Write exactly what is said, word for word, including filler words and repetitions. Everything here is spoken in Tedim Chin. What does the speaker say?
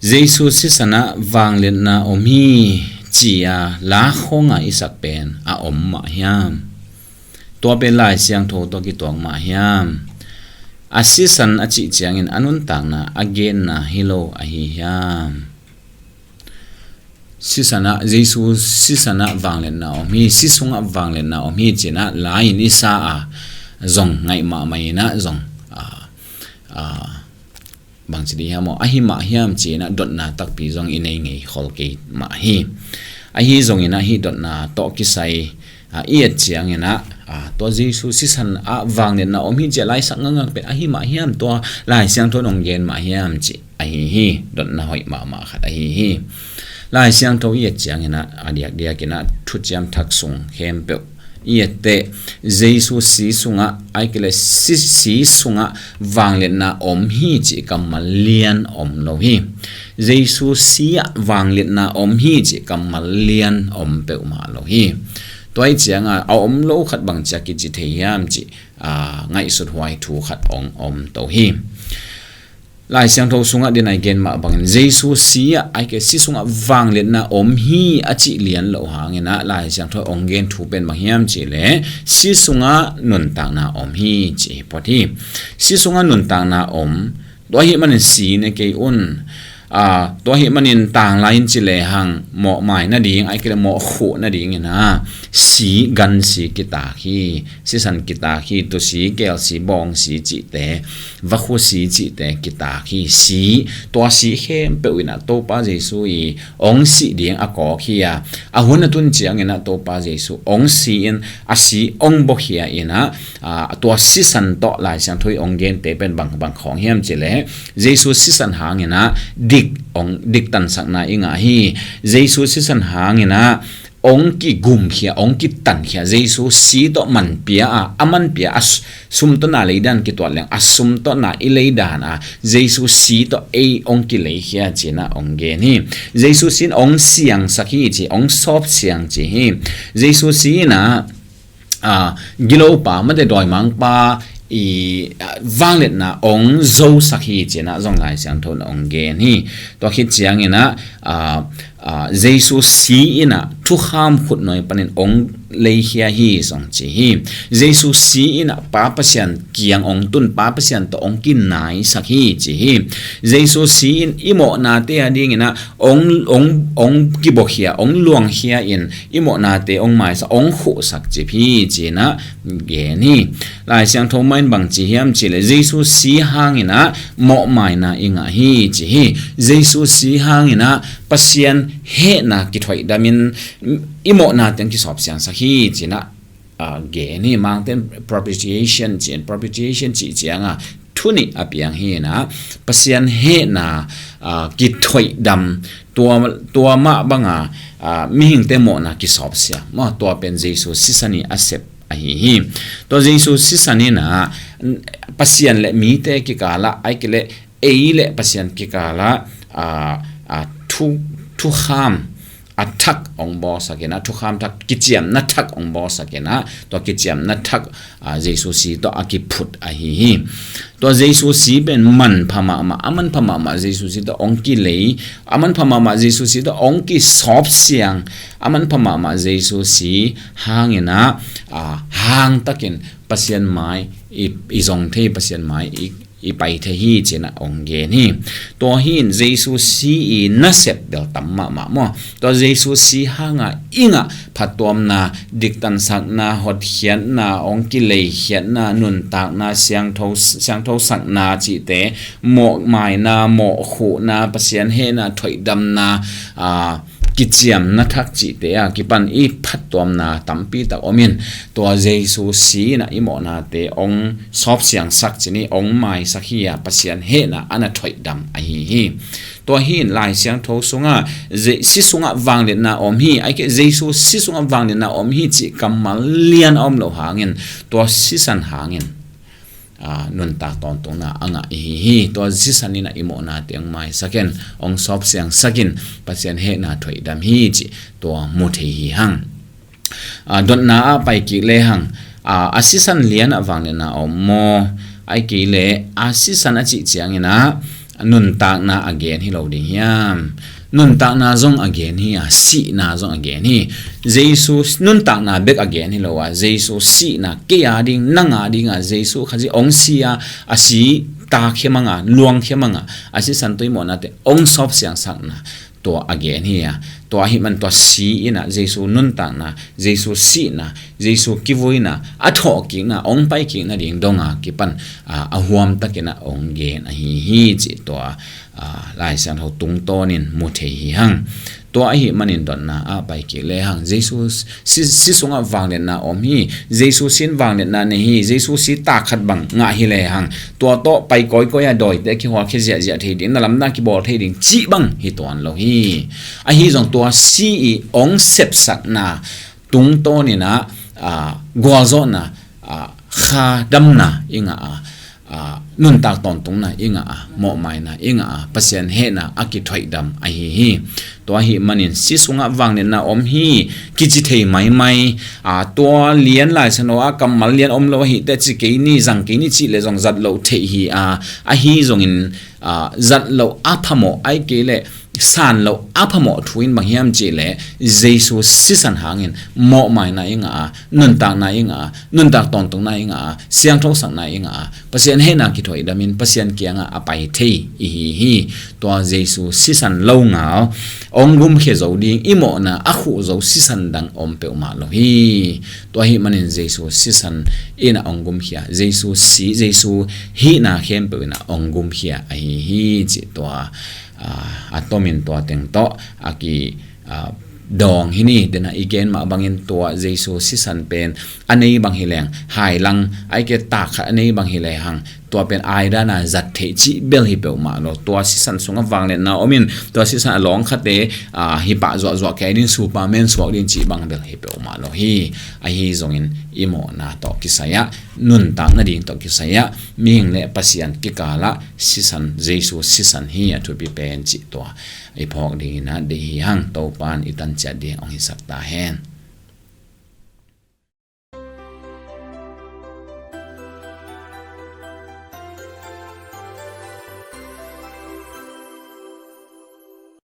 Jesu sisan ah vangliatna om hi ci-a la khawng a i sak pen a om mah hiam? Tua pen Lai Siangtho tawh kituak mah hiam? A sisan a cih ciangin a nuntakna a genna hi lo ahi hiam? Sisan ah, Jesu sisan ah vangliatna om hi, si sungah vangliatna om hi ci-in ah la-in i sa a zong ngaih mahmah in ah zong, a, a, bangci dih hiam aw, ahi mah hiam ci-in ah dotna takpi zong i nei ngei khol kei mah hi. Ahi zongin ah hih dotna tawh kisai, a, i et ciangin ah, a, tua Jesu sisan ah vangliatna om hi ci-a la i sak ngakngak pen ahi mah hiam, tua Lai Siangtho in hong gen mah hiam cih ahi hi. Dotna hoih mahmah khat ahi hi. Lai Siangtho i et ciangin ah a diakdiakin ah Thuciam Thak sung khempeuh i et teh, Jesu si sungah, ahih kei leh si, si sungah vangliatna om hi cih kammal lian om lo hi. Jesu si ah vangliatna om hi cih kammal lian om peuhmah lo hi. Tua ahih ciangin a om lo khat bangci a kici thei hiam cih, a, ngaihsut huai thu khat hong om to hi. Lai Siangtho sungah, dena i gen mah bangin Jesu si ah, ahih kei leh si sungah vangliatna om hi a cih lian loh hangin ah Lai Siangtho hong gen thu pen bang hiam cih leh si sungah nuntakna om hi cih hi phot hi. Si sungah nuntakna om, tua ahih manin si ne kei un. A, tua ahih manin tanglai in ci lehang mawhmai nading, ahih kei leh mawhkhuh nadingin ah si, gan si kitak hi, sisan kitak hi, tusi, kelsi, bawngsi cihte, vakhu si cihte kitak hi. Si, tua si khempeuh in ah Topa Jesu i hong sih ding a kawk hi a, a hun a tun ciangin ah Topa Jesu hong si in, a si hong buakhia in ah, a, tua sisan tawh Lai Siangtho i hong gente pen bang, bang khawng hiam cih leh Jesu sisan hangin ah dik, hong diktansakna i ngah hi. Jesu sisan hangin ah hong kigumkhia, hong kitankhia, Jesu si tawh manpia a, a manpia a s-, sum tawh na leidan kituat leng a sum tawh na i leidan a, Jesu si tawh ei hong kileikhia ci-in ah hong gen hi. Jesu si in hong siangsak hi ci, hong sawpsiang ci hi. Jesu si in ah, a, gilopa, mate dawimangpa i, a, vangliatna hong zosak hi ci-in ah zong Lai Siangtho in hong gen hi. Tua khit ciangin ah, a, a, Jesu si in ah thukham khutnuai panin hong leikhia hi zong ci hi. Jesu si in ah Pa Pasian kiang hong tun, Pa Pasian tawh hong kinaisak hi ci hi. Jesu si in i mawhnate a dingin ah hong, hong, hong kibuakhia, hong luangkhia in i mawhnate hong maisak, hong khuhsak cip hi ci-in ah gen hi. Lai Siangtho mah in bang ci hiam cih leh Jesu si hangin ah mawhmaina i ngah hi ci hi. Jesu si hangin ah Pasian hehna kithoihdam in i mawhnate hong kisawpsiangsak hi ci-in ah, a, gen hi. Mangte in propitiation ci-in, propitiation cih ciangin thu nih a piang hi in ah, Pasian hehna, a, kithoihdam, tua, tua mah banga, a, mihingte mawhna kisawpsiang maw, tua pen Jesu sisan i a sep ahi hi. Tua Jesu sisan in ah Pasian le mite kikal ah, ahih kei leh ei le Pasian kikal ah, a, a, thu, thukham a thak hong bawlsak in ah, thukham thak, kiciamna thak hong bawlsak in ah, tua kiciamna thak, a, Jesu si tawh a kiphut ahi hi. Tua Jesu si pen manpha mahmah, a manpha mahmah Jesu si tawh hong kilei, a manpha mahmah Jesu si tawh hong kisawpsiang, a manpha mahmah Jesu si hangin ah, a, hangtakin Pasian mai i, i zong thei, Pasian mai i, i pai thei hi ci-in ah hong gen hi. Tua hi in Jesu si i nasep bel tam mahmah maw. Tua Jesu si hanga i ngah phattuamna, diktansakna, hotkhiatna, hong kileikhiatna, nuntakna, siangtho, siangthosakna cihte, mawhmaina, mawhkhuhna, Pasian hehna, thoihdamna, a, kiciamna thak cihte a kipan i phattuamna tampi tak om in, tua Jesu si in ah i mawhnate hong sawpsiangsak ci-in, hong maisak hi a, Pasian hehna a na thoihdam ahi hi. Tua hi in Lai Siangtho sungah Je-, si sungah vangliatna om hi, ahih kei leh Jesu si sungah vangliatna om hi cih kammal lian a om loh hangin, tua sisan hangin, a, nuntak tawntungna a ngah i hi hi. Tua sisan in ah i mawhnate hong maisak in, hong sawpsiangsak in, Pasian hehna thoihdam hi cih tua mu thei hi hang. A, dotna ah pai kik lehang, a, a sisan lian ah vangliatna om maw, ahih kei leh a sisan a cih ciangin ah, nuntakna a gen hi lo ding hiam? Nuntakna zong a gen hi a, sihna zong a gen hi. Jesu nuntakna bek a gen hi lo a, Jesu sihna, kei a ding, nang a ding a, Jesu Khazih hong si a, a si takhia mang a, luangkhia mang a, a sisan tui mawhnate hong sawp siangsakna, tua a gen hi a. Tua ahih man tua si in a, Jesu nuntakna, Jesu sihna, Jesu kivuina, a thawhkikna, hong paikikna ding dong a kipan a, a huamtakin a hong gen ahi hi cih tua, a, Lai Siangtho tungtawnin mu thei hi hang. Tua ahih manin dotna ah paikik le hang, Jesu si, si sungah vangliatna om hi. Jesu sin vangliatna nei hi. Jesu si takkhat bang ngah hi le hang, tua tawh pai kawikawi a dawite a kihawlkhia ziahziah thei ding, na lamdang kibawl thei ding cih bang hi tuan lo hi. Ahi zong tua si i hong sepsakna tungtawnin a, a, gualzawhna, a, kha damna i ngah a, a, nuntak tawntungna i ngah a, mawhmaina i ngah a, Pasian hehna a kithoihdam ahi hi. Tua ahih manin si sungah vangliatna om hi, kici thei maimai a, tua lian Lai Siangtho a kammal lian om lo ahi teh ci kei ni, zang kei ni cih le zong zat loh theih hi a, ahi zongin, a, zat loh a phamawh, ahih kei leh san loh a phamawh thu in bang hiam cih leh Jesu sisan hangin mawhmaina i ngah a, nuntakna i ngah a, nuntak tawntungna i ngah a, siangthosakna i ngah a, Pasian hehna kithoihdamin Pasian kiangah a pai thei i hi hi. Tua Jesu sisan lo ngal hong gumkhia zo ding i mawhna a khuh zo sisan dang om peuhmah lo hi. Tua ahih manin Jesu sisan in a hong gumkhia, Jesu si, Jesu hihna khempeuh in a hong gumkhia ahi hi cih tua, a, a tomin tua teng tawh a ki, a, dawng hi ni. Dena i gen mah bangin tua Jesu sisan pen a nei bang hi leng hailang, ahih kei leh takkhat a nei bang hi le hang, tua pen aidana zat theih cih bel hi peuhmah lo. Tua sisan sungah vangliatna om in, tua sisan a lawng khate, a, hi pah zuahzuah kei ding, Superman suak ding cih bang bel hi peuhmah lo hi. Ahi zongin i mawhna tawh kisai ah, nuntak nading tawh kisai ah, mihing le Pasian kikal ah sisan, Jesu sisan hi a thupi pen cih tua i phawk dingin a deih hi hang. Topa'n i tan ciat ding hong hisak ta hen.